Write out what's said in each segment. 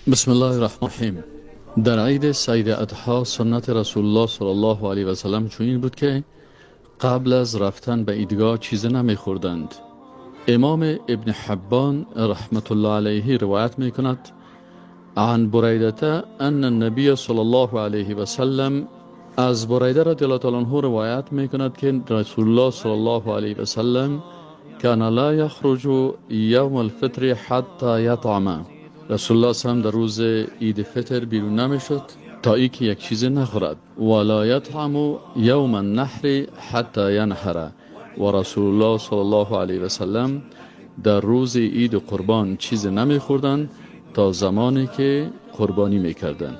بسم الله الرحمن الرحیم. در عید سعید اضحی سنت رسول الله صلی الله علیه و سلم چنین بود که قبل از رفتن به عیدگاه چیز نمیخوردند. امام ابن حبان رحمت الله علیه روایت میکند: عن بریده ان النبی صلی الله علیه و سلم، از بریده رضی الله تعالی عنه روایت میکند که رسول الله صلی الله علیه و سلم کان لا یخرج یوم الفطر حتی یطعم. رسول الله صلی در روز عید فطر بیرون نمیشد تا ای که یک چیز نخورد. ولا یطعم یوم النحر حتی ینحر. و رسول الله صلی الله علیه و سلم در روز عید قربان چیز نمیخوردند تا زمانی که قربانی میکردند.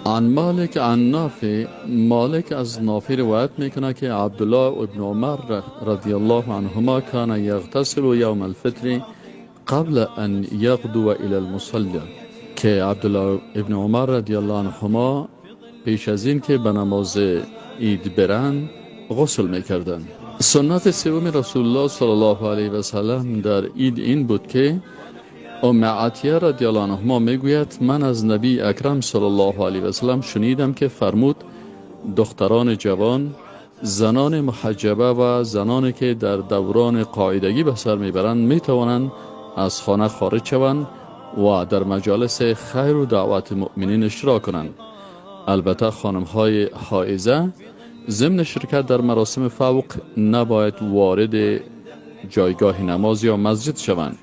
عن مالک عن نافع، مالک از نافع روایت میکنه که عبدالله ابن عمر رضی الله عنهما کان یغتسل یوم الفطر قبل ان یغدو الى المصلى، که عبدالله ابن عمر رضی الله عنهما پیش از این که به نماز عید برن غسل میکردن. سنت سوم رسول الله صلی الله علیه و سلم در عید این بود که ام عطیه رضی الله عنهما میگوید: من از نبی اکرم صلی الله علیه و سلم شنیدم که فرمود: دختران جوان، زنان محجبه و زنانی که در دوران قاعدگی به سر میبرند میتوانند از خانه خارج شوند و در مجالس خیر و دعوت مؤمنین اشتراک کنند. البته خانم های حائضه ضمن شرکت در مراسم فوق نباید وارد جایگاه نماز یا مسجد شوند.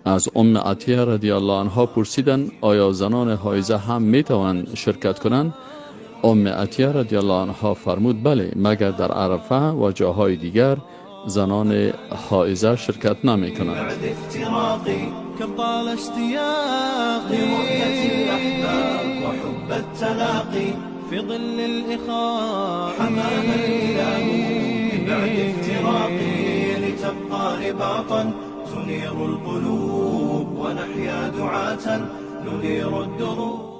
از ام عطیه رضی الله عنها پرسیدند: آیا زنان حائضه هم میتوانند شرکت کنند؟ ام عطیه رضی الله عنها فرمود: بله، مگر در عرفه و جاهای دیگر زنان حائضه شرکت نمی کنند. بعد افتراقي كم طال اشتياقي لرؤية الأحباب وحب التلاقي في ظل الإخاء. حمانا الإله من بعد افتراقي لتبقى رباطا تنير القلوب ونحيا دعاة ننير الدروب.